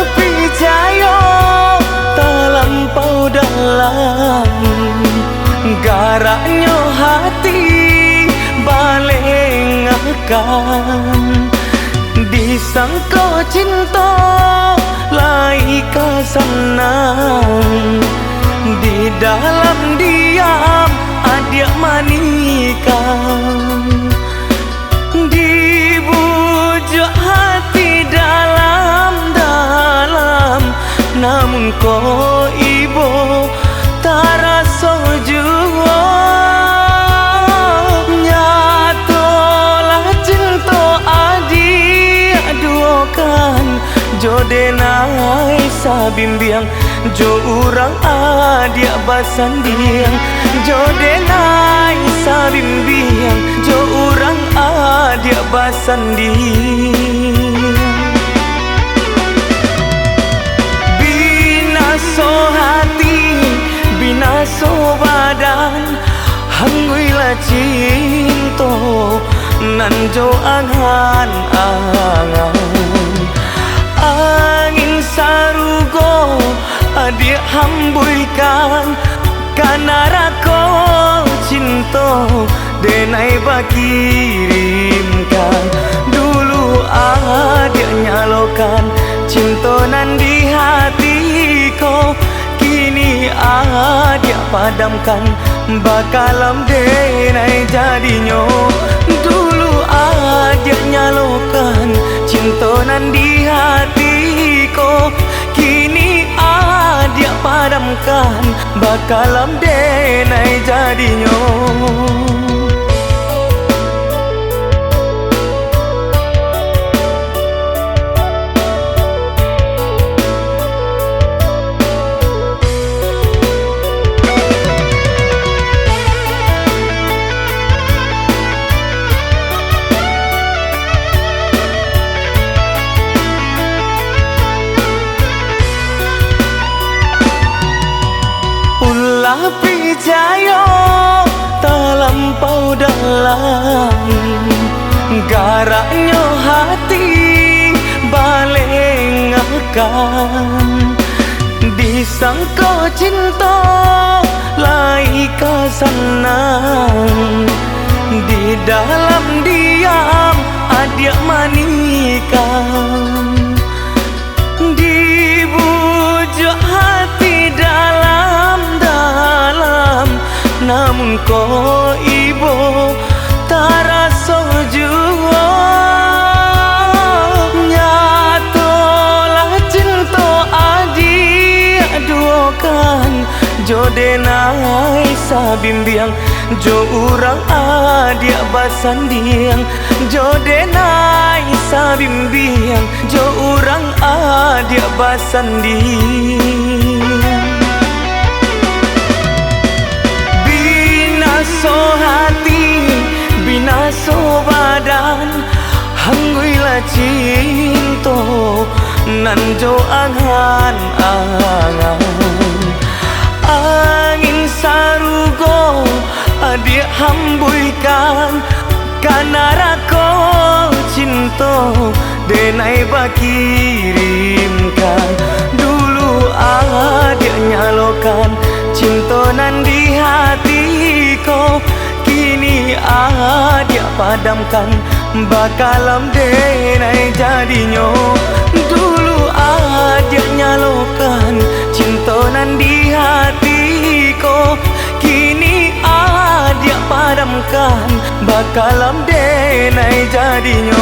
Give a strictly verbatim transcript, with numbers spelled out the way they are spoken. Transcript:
Picayo talampau dalam, garaknyo hati balengakan. Disangko cinto lai ka sanang, di dalam diam adiak manikah. Dibujuak hati dalam-dalam, namun kok ibo taraso juo. Nyatolah cinto adiak duokan, jo denai sabimbiang, jo urang adiak basandiang, jo denai sabimbiang, jo urang adiak basandiang. Binaso hati, binaso badan, hangguilah cinto nan jo angan-angan. Angin sarugo adiak hambuikan, ka narako cinto denai bakirimkan. Dulu adiak nyalokan cinto nan di hati ko, kini adiak padamkan. Bakalam denai jadinyo. Dulu adiak nyalokan cinto nan di hati ko, kini adiak padamkan. Bakalam denai jadinyo. Ulah picayo talampau dalam, garaknyo hati balengakan. Disangko cinto lai ka sanang, di dalam diam adiak manikah. Dibujuak hati dalam-dalam, namun kok ibo taraso juo. Nyatolah cinto adiak duokan, jo denai sabimbiang, jo urang adiak basandiang, jo denai sabimbiang, jo urang adiak basandiang. Binaso hati, binaso badan, hangguilah cinto nan jo angan-angan. Angin sarugo adiak hambuikan, ka narako cinto denai bakirimkan. Dulu adiak nyalokan cinto nan di hati ko, kini adiak padamkan. Bakalam denai jadinyo. Dulu adiak nyalokan cinto nan di hati ko, kini adiak padamkan. Bakalam denai jadinyo.